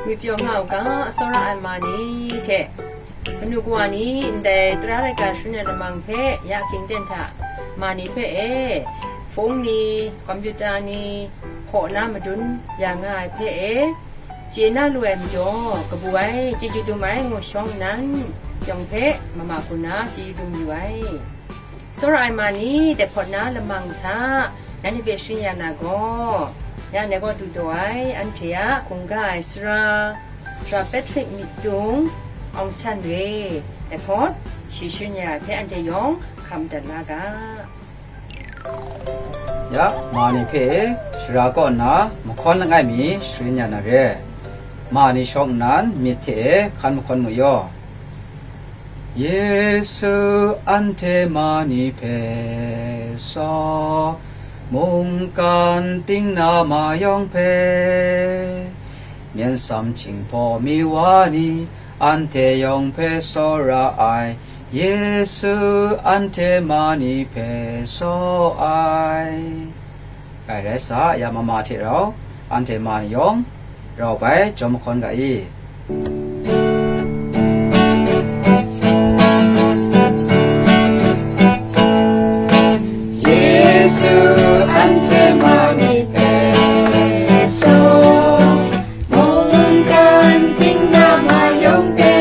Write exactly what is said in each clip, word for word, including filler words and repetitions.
Ngwi pyaw nga u ga, tsawra ai ma ni hte, kanu kawa ni ndai tara laika sharin ai lamang hpe ya hkying ten hta ma ni hpe e, phone ni, kompyuta ni, hkaw na madun ya nga ai hpe e, chye na lu ai majaw, kabu ai, chyeju dum ai ngu shawng nnan, yawng hpe mama hku na chyeju dum yu ai. Tsawra ai ma ni dai hpawt na lamang hta, nanhte hpe sharin ya na gaw, ya ndai gaw du taw ai, anhte a hkungga ai sara, sara Patrick Myitdung, Aung San Re, dai hpawt, shi sharin ya ai hpe anhte yawng hkam dat la ga. Ya, ma ni hpe sara kaw nna mahkawn langai mi sharin ya na re. Ma ni shawng nnan myit hte hkan mahkawn mu yaw. Yesu anhte ma ni hpe saw, mungkan ting na ma yawng hpe, myen sam hkying hpaw mi wa ni, anhte yawng hpe tsawra ai, Yesu anhte ma ni hpe saw ai. Ngai rai sa, ya mama hte rau, anhte ma ni yawng, rau bai jawm mahkawn ga i. Yesu anhte ma ni hpe saw, mungkan ting na ma yawng hpe,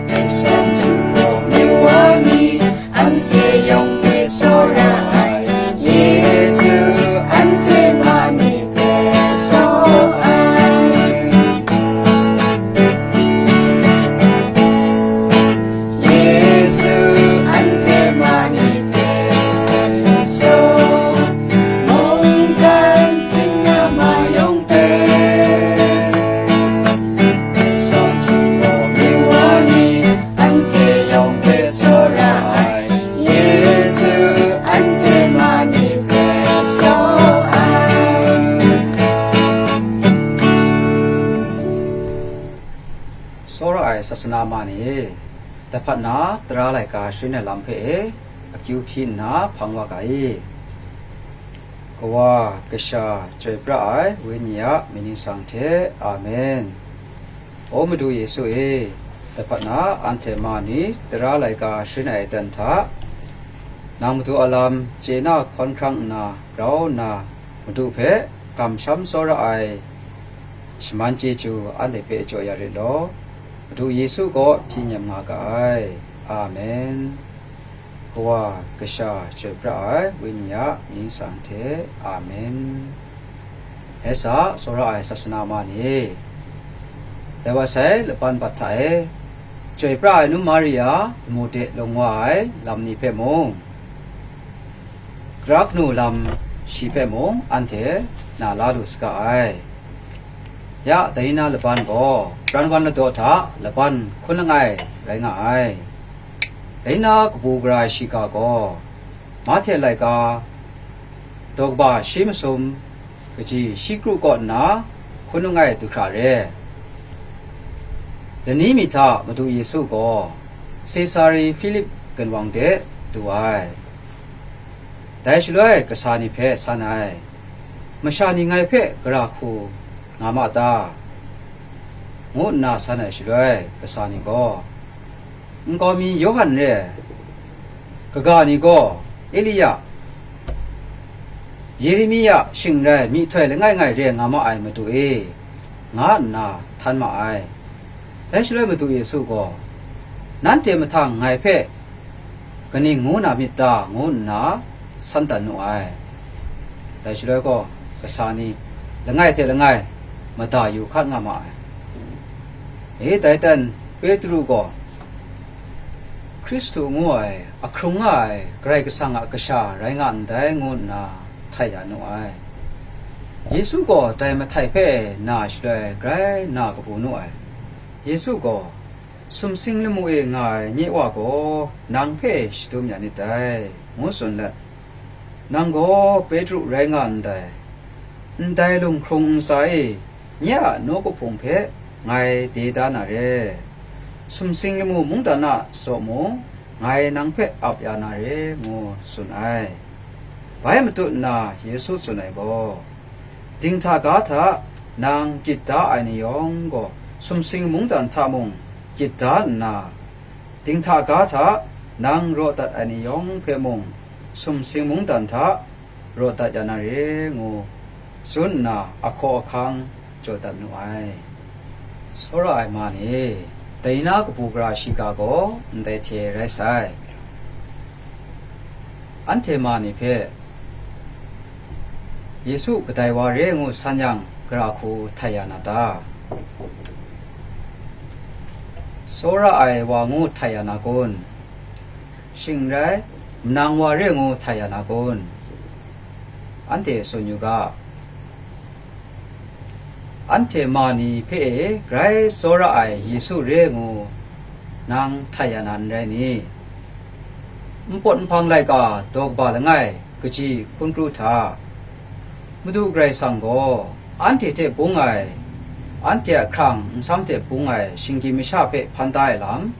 myen sam hkying hpaw mi wa ni, anhte yawng hpe tsawra ai, Yesu anhte ma ni hpe saw ai. Yesu anhte ma ni hpe saw, mungkan ting na ma yawng hpe, myen sam hkying hpaw mi wa ni, anhte yawng hpe tsawra ai, Yesu anhte ma ni hpe saw ai. Tsawra ai sasana ma ni, dai hpat na tara laika sharin ai lam hpe e, akyu hpyi nna hpang wa ga i. Kawa, Kasha, Chyoi Pra Ai Wenyi a mying ningsang hte. Amen. O Madu Yesu e, dai hpat na anhte ma ni tara laika sharin ai aten hta, nang Madu a lam chye na hkawn hkrang nna grau nna, Madu hpe kamsham tsawra ai shaman chyeju anhte hpe jaw ya rit law, Madu Yesu kaw hpyi nem nga ga ai. Amen. Kawa, Kasha, Chyoi Pra Ai Wenyi a mying ningsang hte. Amen. Dai sa, tsawra ai sasana ma ni, dai wa sai laban bat hta e, Chyoi Pra Ai Num Maria lamu de lung wa ai lam ni hpe mung, gara kanu lam shi hpe mung anhte na la lu saga ai. Ya, dai ni na laban gaw, pran wan ladaw hta laban hkun langai rai nga ai. Dai ni na kabu gara ai shiga gaw, Mahte laika, daw kaba shi masum, kaji shi kru kaw nna, hkun langai du hkra re. Lani mi hta Madu Yesu gaw Sesare Hpilip ginwang de du ai. Dai shaloi kasa ni hpe san ai, "Masha ni ngai hpe gara hku nga ma ta?" ngu nna san ai shaloi, kasa ni gaw, "Nkau mi Yawhan re ai, kaga ni gaw Elia, Yeremia shing rai myihtoi langai ngai re nga ma ai, Madu e," nga nna htan ma ai. Dai shaloi Madu Yesu gaw, "Nanhte mahtang ngai hpe kaning ngu na myit ta?" ngu nna san dan nu ai. Dai shaloi gaw, kasa ni langai hte langai mada yu hkat nga ma ai. E, dai tan Petru gaw, "Hkristu ngu ai, ahkrung nga ai Karai Kasang a Kasha rai nga ndai," ngu nna htai ya nu ai. Yesu gaw dai mahtai hpe na shaloi grai na kabu nu ai. Yesu gaw, "Sumsing lamu e nga ai nye Wa gaw nang hpe shadum ya nit dai," ngu tsun let, "Nang gaw Petru rai nga ndai, ndai lunghkrung ntsa e nye a nawku hpung hpe ngai de da na re, sumsing lamu mungdan a zaw mung ngai nang hpe ap ya na re," ngu tsun ai. Bai matut nna Yesu tsun ai gaw, "Dinghta ga hta, nang gyit da ai ni yawng gaw sumsing mungdan hta mung gyit da nna, dinghta ga hta nang raw dat ai ni yawng hpe mung sumsing mungdan hta raw dat ya na re, ngu tsun nna ahkaw ahkang jaw dat nu ai. Tsawra ai ma ni, dai na kabu gara shiga gaw ndai hte rai sai. Anhte ma ni hpe Yesu kadai wa re ngu san yang, gara hku htai ya na ta? Tsawra ai wa ngu htai ya na kun? Shing n rai, manang wa re ngu htai ya na kun? Anhte tsun yu ga. Anhte ma ni hpe e grai tsawra ai Yesu re ngu nang htai ya na n rai ni? Npawt nhpang laika daw kaba langai kaji hkun kru hta, Madu Karai Kasang gaw anhte hte bung ai, anhte a hkrang nsam hte bung ai shinggyim masha hpe hpan da ai lam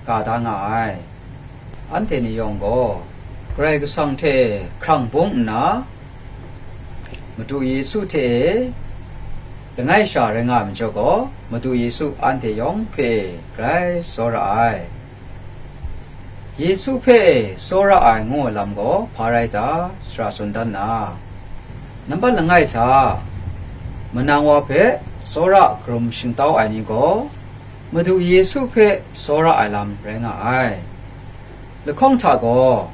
ga da nga ai. Anhte ni yawng gaw Karai Kasang hte hkrang bung nna, Madu Yesu hte e langai sha rai nga ai majaw gaw, Madu Yesu anhte yawng hpe grai tsawra ai. Yesu hpe tsawra ai ngu ai lam gaw hpa rai ta? Shara tsun dan na, nambat langai hta manang wa hpe tsawra karum shingtau ai ni gaw, Madu Yesu hpe tsawra ai lam rai nga ai. Lahkawng hta gaw,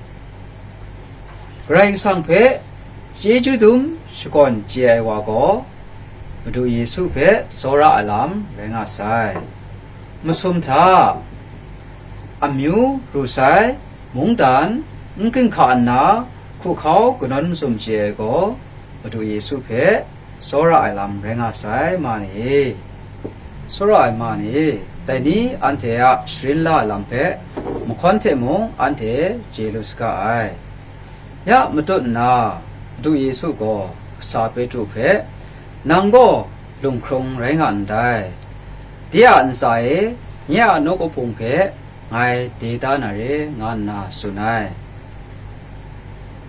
Karai Kasang hpe chyeju dum shakawn chye ai wa gaw, Madu Yesu hpe tsawra ai lam rai nga sai. Masum hta, amyu, ru sai, mungdan, n ginhka nna hkuhkau kanawn masum chye ai gaw, Madu Yesu hpe tsawra ai lam rai nga sai, ma ni. Tsawra ai ma ni, dai ni anhte a sharin la ai lam hpe mahkawn hte mung anhte chye lu saga ai. Ya matut nna, Madu Yesu gaw kasa Petru hpe, "Nang gaw lunghkrung rai nga ndai. De a ntsa e nye a nawku hpung hpe ngai de da na re," nga nna tsun ai.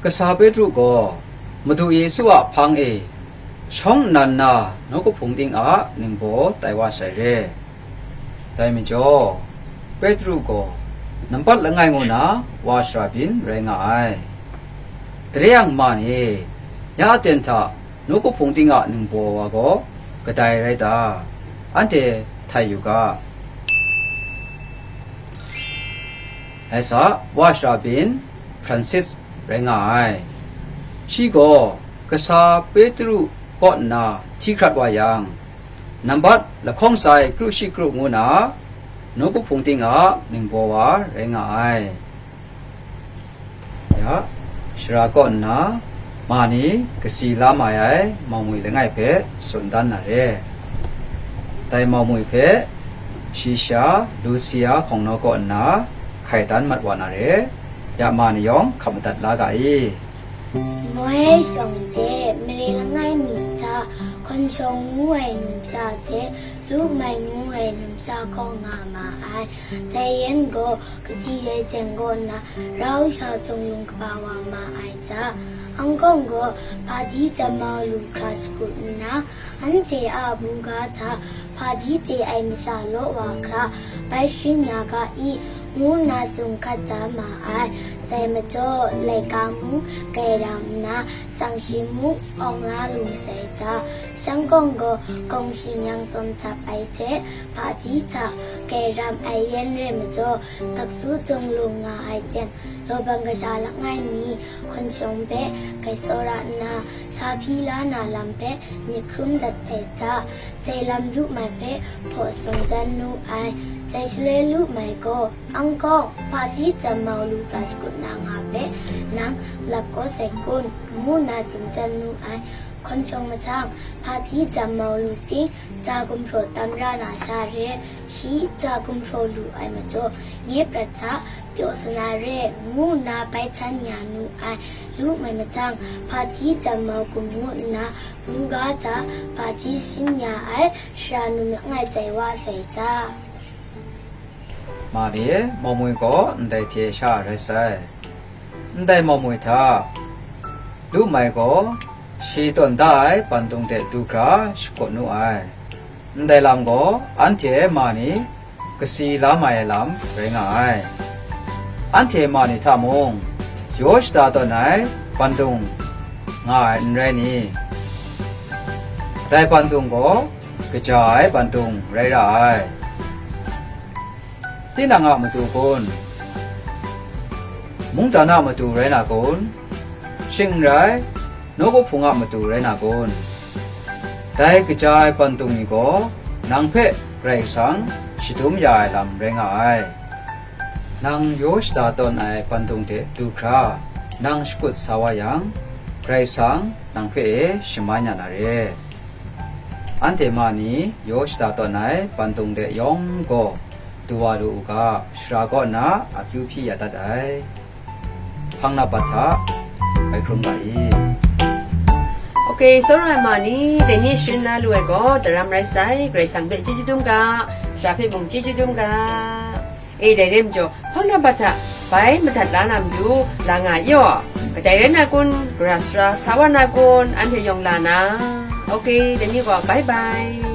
Kasa Petru gaw Madu Yesu a hpang e shawng nnan na nawku hpung ting a ningbaw tai wa sai re. Dai majaw, Petru gaw nampat langai ngu na wa shara byin rai nga ai. Dare yang ma ni, ya aten hta nawku hpung ting a ningbaw wa gaw kadai rai ta? Anhte htai yu ga. Ai sa, wa shara byin Francis rai nga ai. Shi gaw kasa Petru kaw nna hti hkrat wa yang, nambat lahkawng sai kru shi kru ngu na nawku hpung ting a ningbaw wa rai nga ai. Ya, shara kaw nna, ma ni kasi la mai ai maumwi langai hpe tsun dan na re. Dai maumwi hpe shi sha Lusia hkawng naw kaw nna hkai dan mat wa na re. Ya, ma ni yawng hkap madat la ga i? Moi shawng hte mare langai mi hta, hkawn shawng ngu ai numsha hte, lu mai ngu ai numsha kaw nga ma ai. Dai yan gaw, kaji ai teng kaw nna, rau sha cunglung kaba wa ma ai hta, Angkawng gaw hpaji chyam mau lu hkra shakut nna, anhte a buga hta hpaji chye ai masha law wa hkra bai sharin ya ga i, ngu nna tsun hkat da ma ai. Dai majaw, laika mung gairam nna, tsang shi mung awng la lu sai hta, Shangkawng gaw kawng shi nyang tsawm htap ai hte, hpaji hta gairam ai yan re majaw, taksu cunglung nga ai jen, lawbang kasha langai mi hkawn shawng hpe gai tsawra nna, sa hpyi la na lam hpe myit hkrum dat ai hta, dai lam lu mai hpe hpaw tsun dan nu ai. Dai shaloi lu mai gaw, Angkawng, hpaji chyam mau lu hkra shakut na nga hpe nang lap kau sai kun? Ngu nna tsun dan nu ai. Hkawn shawng mahtang, hpaji chyam mau lu ting, ja gumhpraw tam ra na sha re, shi ja gumhpraw lu ai majaw, nye prat hta pyaw sa na re, ngu nna bai htan ya nu ai. Lu mai mahtang, hpaji chyam mau gum ngu nna, buga hta hpaji shin ya ai shara num langai tai wa sai hta. Ma ni, maumwi gaw ndai hte sha rai sai. Ndai maumwi hta, lu mai gaw Shi tawn da ai bandung de du hkra shakut nu ai. Ndai lam gaw anhte ma ni kasi la mai ai lam rai nga ai. Anhte ma ni hta mung yaw shada tawn ai bandung nga ai n rai ni? Dai bandung gaw kaja ai bandung rai ra ai. Tinang a matu kun? Mungdan a matu rai na kun? Shing n rai, nawku hpung a matu rai na kun? Dai kaja ai bandung ni gaw nang hpe Karai Kasang shadum ya ai lam rai nga ai. Nang yaw shada tawn ai bandung de du hkra nang shakut sa wa yang, Karai Kasang nang hpe e shaman ya na re. Anhte ma ni yaw shada tawn ai bandung de yawng gaw du wa lu u ga, shara kaw na akyu hpyi ya dat ai. Hpang na bat hta bai hkrum ga i. Ok, tsawra ai ma ni, dai ni sharin na lu ai gaw, daram rai sai, Karai Kasang hpe chyeju dum ga, shara hpe mung chyeju dum ga. E, dai re majaw, hpang na bat hta bai madat la na matu, la nga yaw. Kadai rai na kun, gara sara sa wa na kun, anhte yawng la na. Ok, dai ni gaw, bye bye.